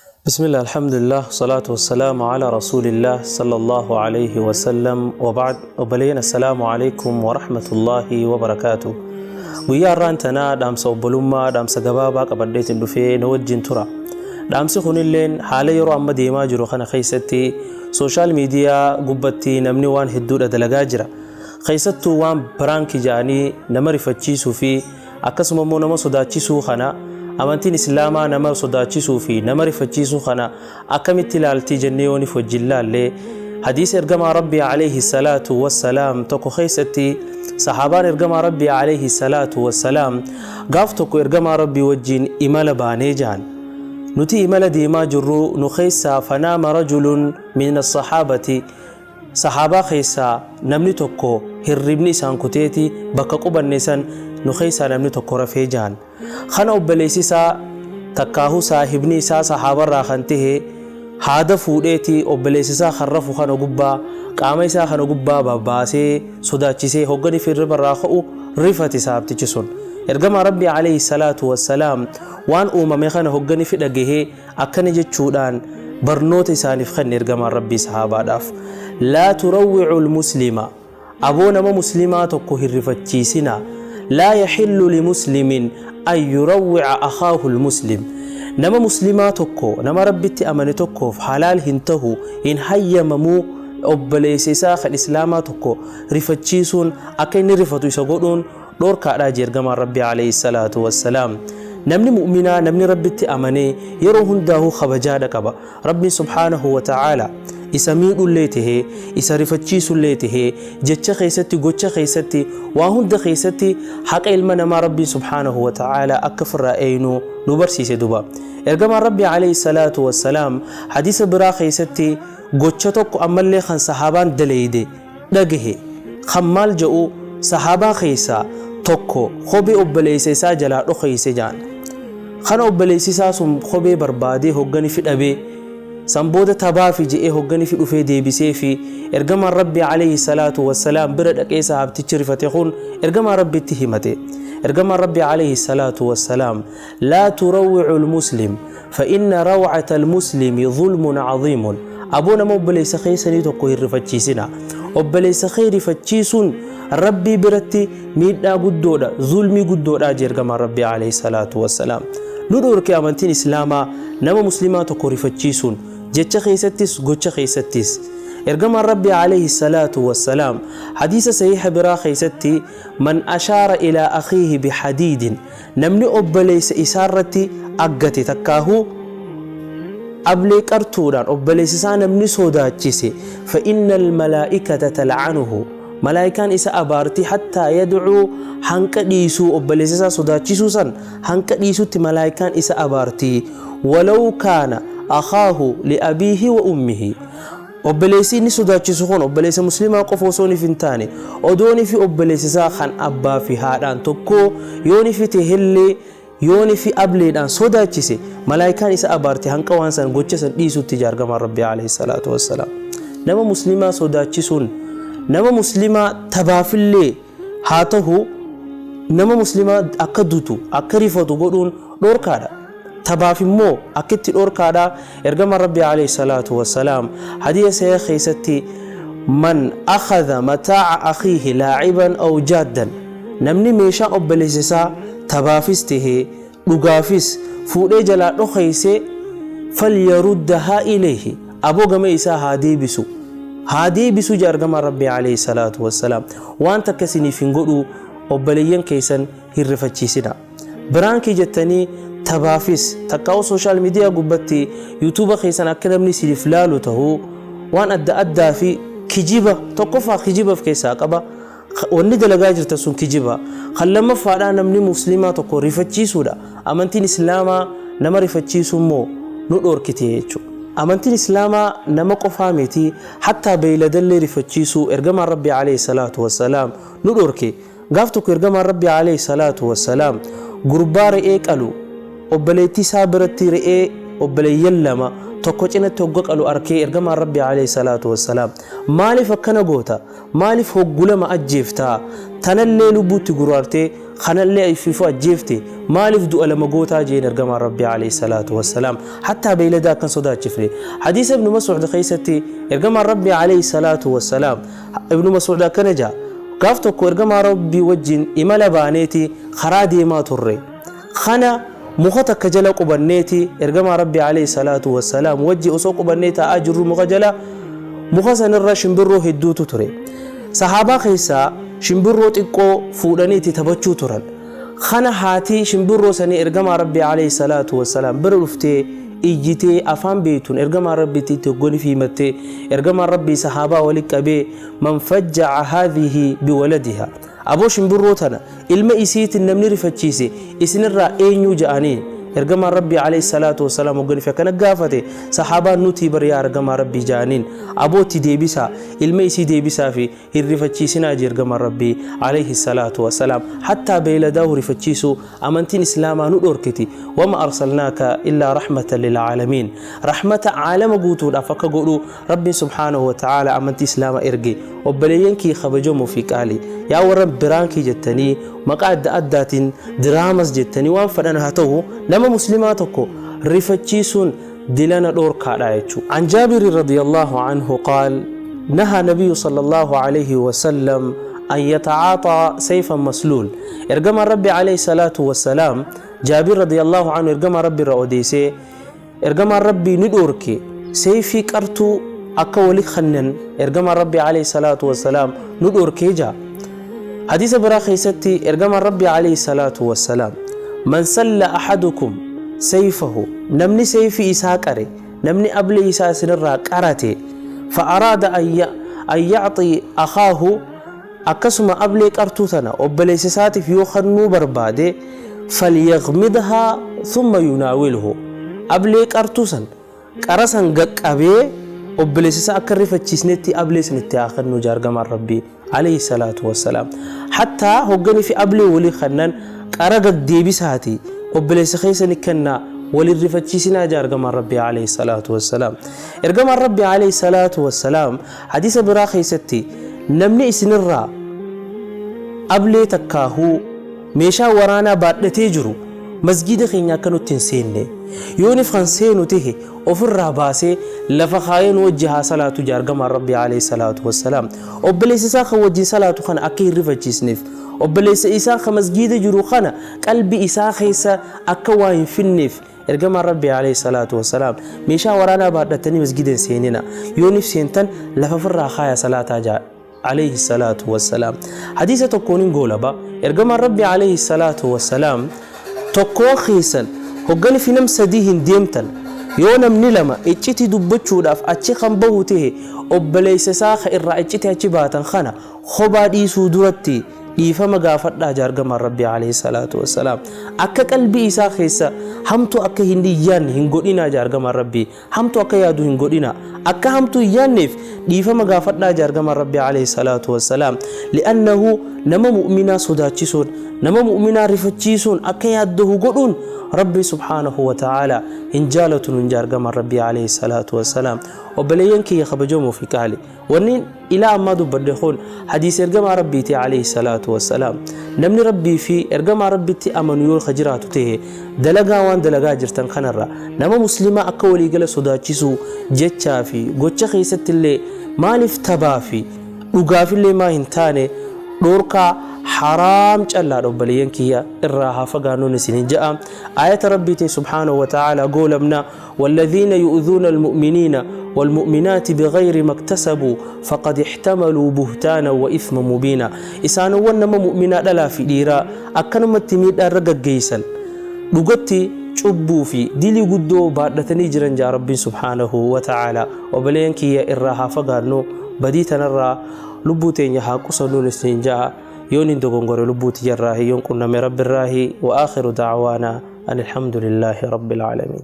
Bismillah, alhamdulillah, salaatu wassalaamu ala rasuulillah sallallahu alayhi wasallam wa ba'd. Obboleeyyan, assalaamu alaykum wa rahmatullahi wa barakaatu. Guyyaa har'aan tanaa dhaamsa obbolummaa, dhaamsa gabaabaa qabadheetiin dhufee, na wajjin tura. Dhaamsi kunilleen haala yeroo amma deemaa jiru kana keessatti social media gubbatti namni waan hedduudha dalagaa jira. Keessattuu waan prank jedhanii nama rifachiisuu fi akkasuma immoo nama sodaachisuu kana, amantiin Islaamaa nama sodaachisuu fi nama rifachiisuu kana akkamitti ilaaltii jennee yoonif wajjin laallee, hadiisa ergamaa Rabbii alayhi salaatu wassalaam tokko keessatti, sahaabaan ergamaa Rabbii alayhi salaatu wassalaam gaaf tokko ergamaa Rabbii wajjin imala baanee jahan. Nuti imala deemaa jirru nu keessaa fanaama rajulun min as-sahaabati, sahaabaa keessaa namni tokko hirribni isaan kuteeti, bakka qubanne san nu keessaa namni tokko rafee jahan. Kana obboleessi isaa takkaahuu saahibni isaa sahaabarraa kan tahe haada fuudheeti obboleessi isaa kan rafu kana gubbaa, qaama isaa kana gubbaa babbaasee sodaachisee, hoggani hirribarraa ka'u rifate sahabtichi sun. Ergamaa Rabbii alayhi salaatu wassalaam waan uumame kana hoggani fi dhagahee akkana jechuudhaan barnoota isaaniif kenne ergamaan Rabbii sahaabaadhaaf: "Laa turawwicu lmuslima, aboo nama muslimaa tokko hin rifachiisina. Laa yaxillu limuslimin an yurawwica akhaahu lmuslim. Nama muslimaa tokko, nama Rabbitti amane tokkoof halaal hin tahu, hin hayyamamuu obboleessa isaa kan Islaamaa tokko rifachiisuun, akka inni rifatu isa godhuun dhoorkaadhaa," jee ergamaan Rabbii alayhi salaatu wassalaam. Namni mu'minaa, namni Rabbitti amanee yeroo hundaahuu kabajaadha qaba. Rabbiin subhaanahu wa ta'aala isa miidhullee tahee, isa rifachiisullee tahee, jecha keessatti, gocha keessatti, waa hunda keessatti haqa ilma namaa Rabbiin subhaanahu wa ta'aala akka firraa eeynu nu barsiise. Duba ergamaan Rabbii alayhi salaatu wassalaam hadiisa biraa keessatti gocha tokko ammallee kan sahaabaan daleeyde dhagahe kan maal jedhu, sahaabaa keessaa tokko kophee obboleessa isaa jalaa dhokeeyse jaan. Kana obboleessi isaa sun kophee barbaadee hoggani fi dhabee, san booda tabaafi je'ee hoggani fi dhufee deebisee fi ergamaan Rabbii alayhi salaatu wassalaam bira dhaqee, sahaabtichi rifate kun ergamaa Rabbitti himate. Ergamaan Rabbii alayhi salaatu wassalaam: "Laa turawwicu lmuslim, fa inna rawcata almuslimi zulmun caziimun. Aboo nama obboleessa keessanii tokko hin rifachiisina. Obboleessa kee rifachiisuun Rabbii biratti miidhaa guddoodha, zulmii guddoodha," jee ergamaan Rabbii alayhi salaatu wassalaam. Nu dhorke amantiin Islaamaa nama muslimaa tokko rifachiisuun, jecha keessattis, gocha keessattis. Ergamaan Rabbii alayhi salaatu wassalaam hadiisa sahiha biraa keessatti: "Man ashaara ilaa akhiihi bihadiidin," namni obboleessa isaarratti aggate takkaahuu ablee qartuudhaan obboleessa isaa namni sodaachise, "fa inna almalaa'ikata tal'anuhu," malaayikaan isa abaarti, "hattaa yadcuu," hanqa dhiisuu obboleessa isaa sodaachisuu san hanqa dhiisutti malaayikaan isa abaarti, "walaw kaana akhaahu liabiihi wa ummihi." Obboleessi inni sodaachisu kun obboleessa muslimaa qofa osoo hin taane, odoonii fi obboleessa isaa kan abbaa fi haadhaan tokkoo yooni fi tehellee, yooni fi ableedhaan sodaachise, malaayikaan isa abaarte hanqa waan san, gocha san dhiisutti, jaargamaan Rabbii alayhi salaatu wassalaam. Nama muslimaa sodaachisuun, nama muslimaa tabaafillee haa ta'u, nama muslimaa akka dutu, akka rifatu godhuun dhorkaadha. Tabaaf immoo akka itti dhorkaadha. Ergamaan Rabbii alayhi salaatu wassalaam hadiisa sahih keessatti: "Man akhadha mataa'a akhiihi laaciban aw jaaddan," namni meeshaa obboleessa isaa tabaafis tahee dhugaafis fuudhee jalaa dhokeeyse, "falyaruddahaa ilayhi," aboo gama isaa haa deebisu, haa deebisu jee ergamaan Rabbii alayhi salaatu wassalaam. Waan takka isiniif hin godhu, obboleeyyan keessan hin rifachiisina. Prank jettanii tabaafis takkaa'u social media gubbatti YouTube keessan akka namni isiniif laalu ta'uu waan adda addaa fi kijiba, tokkoffaa kijiba of keessaa qaba. Wanni dalagaa jirta sun kijiba. Kan lammaffaadhaa namni muslimaa tokko rifachiisuudha. Amantiin Islaamaa nama rifachiisuu immoo nu dhoorkite jechuudha. Amantiin Islaamaa nama qofaa miti, hattaa beeyladallee rifachiisuu ergamaan Rabbii alayhi salaatu wassalaam nu dhoorke. Gaaf tokko ergamaan Rabbii alayhi salaatu wassalaam gurbaa re'ee qalu obboleettii isaa biratti re'ee obboleeyyan lama Tokko cinatti hogga qalu arkee ergamaan Rabbii alayhi salaatu wassalaam, maaliif akkana goota? Maaliif hoggu lama ajjeeftaa? Tanallee lubbuutti guraartee kanallee ififu ajjeefte, maaliif du'a lama gootaa jeen ergamaan Rabbii alayhi salaatu wassalaam. Hattaa beeyladaa akkan sodaachifne. Hadiisa Ibnu Mas'uud keessatti ergamaan Rabbii alayhi salaatu wassalaam, Ibnu Mas'uud akkana jaa: gaaf tokko ergamaa Rabbii wajjin imala baaneeti karaa deemaa turre. Kana muka takka jala qubanneeti ergamaa Rabbii alayhi salaatu wassalaam wajji osoo qubannee taa'aa jirru, muka jala, muka sanirra shimbirroo hedduutu ture. Sahaabaa keessaa shimbirroo xiqqoo fuudhanii itti taphachuu turan. Kana haati shimbirroo sanii ergamaa Rabbii alayhi salaatu wassalaam bira dhuftee iyyitee afaan beeytuun ergamaa Rabbiitti itti hoggoni himattee, ergamaan Rabbii sahaabaa walitti qabee, "Man fajja'a haadhihi biwaladiha?" Aboo, shimbirroo tana ilma isiitiin namni rifachiise isinirraa eenyuu ja'anii? Ergamaan Rabbii alayhi salaatu wassalaam hoggani fi akkana gaafate. Sahaabaan, "Nutii bar, yaa ergamaa Rabbii," ja'aniin. "Abootti deebisaa, ilma isii deebisaa fi hin rifachiisinaa," jee ergamaan Rabbii alayhi salaatu wassalaam. Hattaa beeyladaa rifachiisuu amantiin Islaamaa nu dhorkiti. Wama arsalnaaka illaa rahmatan lilcaalamiin. Rahmata caalama guutuudhaaf akka godhu Rabbiin subhaanahu wa ta'aala amantii Islaamaa erge. Obboleeyyan kii kabajamoo fi qaalii, yaa warra biraankii jettanii, maqaa adda addaatiin diraamas jettanii, waan fedhan haa ta'u, nama Muslimaa tokko rifachiisuun dilana dhoorkaadha jechuudha. عن جابر رضي الله عنه قال: نهى نبي صلى الله عليه وسلم أن يتعاطى سيفا مسلول. Ergamaan Rabbi عليه الصلاة والسلام، جابر رضي الله عنه ergamaa Rabbi irraa odeessee, ergamaan Rabbii ni dhoorke seeyfii qartuu akka wali kannan. Ergamaan Rabbi عليه الصلاة والسلام nu dhoorkee jaa. Hadiisa biraa keessatti ergamaan Rabbi عليه الصلاة والسلام: من سل أحدكم سيفه، namni seeyfii isaa qare, namni ablee isaa isinirraa qarate, فأراد أن يعطي أخاه، akkasuma ablee qartuu tana obboleessa isaatiif yoo kennuu barbaade, فليغمدها ثم يناوله. Ablee qartuu san qara san gaqqabee obboleessa isaa akka rifachiisnetti ablee san itti haa kennu jaa ergamaan Rabbii عليه الصلاة والسلام. Hattaa hogganii fi ablee walii kennan qara gagdeebisaati obboleessa keessani kennaa, walin rifachiisinaa jaa ergamaan Rabbii عليه الصلاة والسلام. Ergamaan Rabbii عليه الصلاة والسلام hadiisa biraa keessatti, namni isinirraa ablee takkaahuu meeshaa waraanaa baadhatee jiru masgida keenya akka nutti hin seenne, yoonif kan seenu tahe ofirraa baasee lafa kaayee nu wajji haa salaatu jaa ergamaan Rabbii عليه الصلاة والسلام. Obboleessa isaa kan wajjin salaatu kana akka hin rifachiisneef, obboleessa isaa kan masgida jiru kana qalbii isaa keessa akka waa hin finneef, ergamaan Rabbii عليه الصلاة والسلام meeshaa waraanaa baadhatanii masgida hin seenina, yoonif seentan lafa ofirraa kaaya salaataa jaa عليه الصلاة والسلام. Hadiisa tokkoon hin goolaba. Ergamaan Rabbii عليه الصلاة والسلام, tokkoon keessan hoggani fi nam sadii hin deemtan, yoo namni lama iccitii dubbachuudhaaf achi kan bahu tahe, obboleessa isaa ka irraa iccitii achi baatan kana kophaa dhiisuu duratti dhiifama gaafadhaa jaa ergamaan Rabbii عليه الصلاة والسلام. Akka qalbii isaa keessa hamtuu akka hin yaadne hin godhinaa jaa ergamaan Rabbii. Hamtuu akka yaadu hin godhina, akka hamtuu hin yaadneef dhiifama gaafadhaa jaa ergamaan Rabbii عليه الصلاة والسلام. لأنه nama mu'minaa sodaachisuun, nama mu'minaa rifachiisuun, akka yaaddahu godhuun Rabbi سبحانه وتعالى hin jaalatu nun jaa ergamaan Rabbii عليه الصلاة والسلام. Obboleeyyan kiyya kabajamoo fi qaali, wanni ilaa ammaa dubbadhe kun hadiisa ergamaa Rabbiiti عليه الصلاة والسلام. Namni Rabbii fi ergamaa Rabbitti amanu yoo ka jiraatu ta'e, dalagaa waan dalagaa jirtan kanarra nama Muslimaa akka waliigala sodaachisuu jechaa fi gocha keessatti illee maaliif tabaa fi dhugaafillee maa hin taane, dhoorkaa haraam callaadha. Obboleeyyan kiyya, irraa haa fagaannuun isinin ja'a. Ayata Rabbiitiin سبحانه وتعالى goolabna: والذين يؤذون المؤمنين والمؤمنات بغير ما اكتسبوا فقد احتملوا بهتانا وإثما مبينا. Isaanowwan nama mu'minaa dhalaa fi dhiiraa akkanumatti miidhaa irra gaggeessan dhugatti cubbuu fi dilii guddoo baadhatanii jiran jaa Rabbiin سبحانه وتعالى. Obboleeyyan kiyya, irraa haa fagaannu, badii tanarraa lubbuu teenya haa qusannuun isin ja'a. Yoon hin dogongore lubbuu tiyyarraahi, yoon qunname Rabbirraahi. وآخر دعوانا أن الحمد لله رب العالمين.